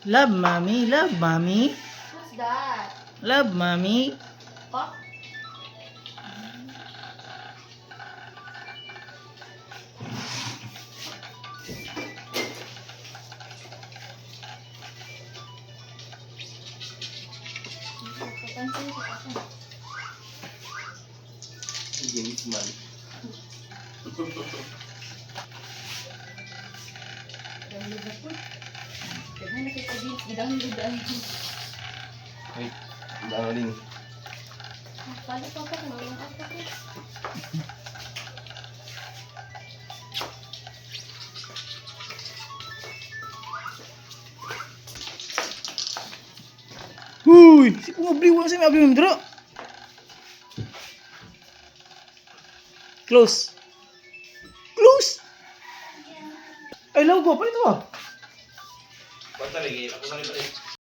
Love, Mommy. Love, Mommy. What's that? Love, Mommy. Pop? James man. Download na po. Daghan na kay ka-deals. Gidownload ay. Wait, downloading. Paano pa pa? Walang ako ko. Huy! Si pumabli, wala sa may abli mong dra. Close. Close! Ay, logo. Paano ito ah? Basta lagi, ako na rin.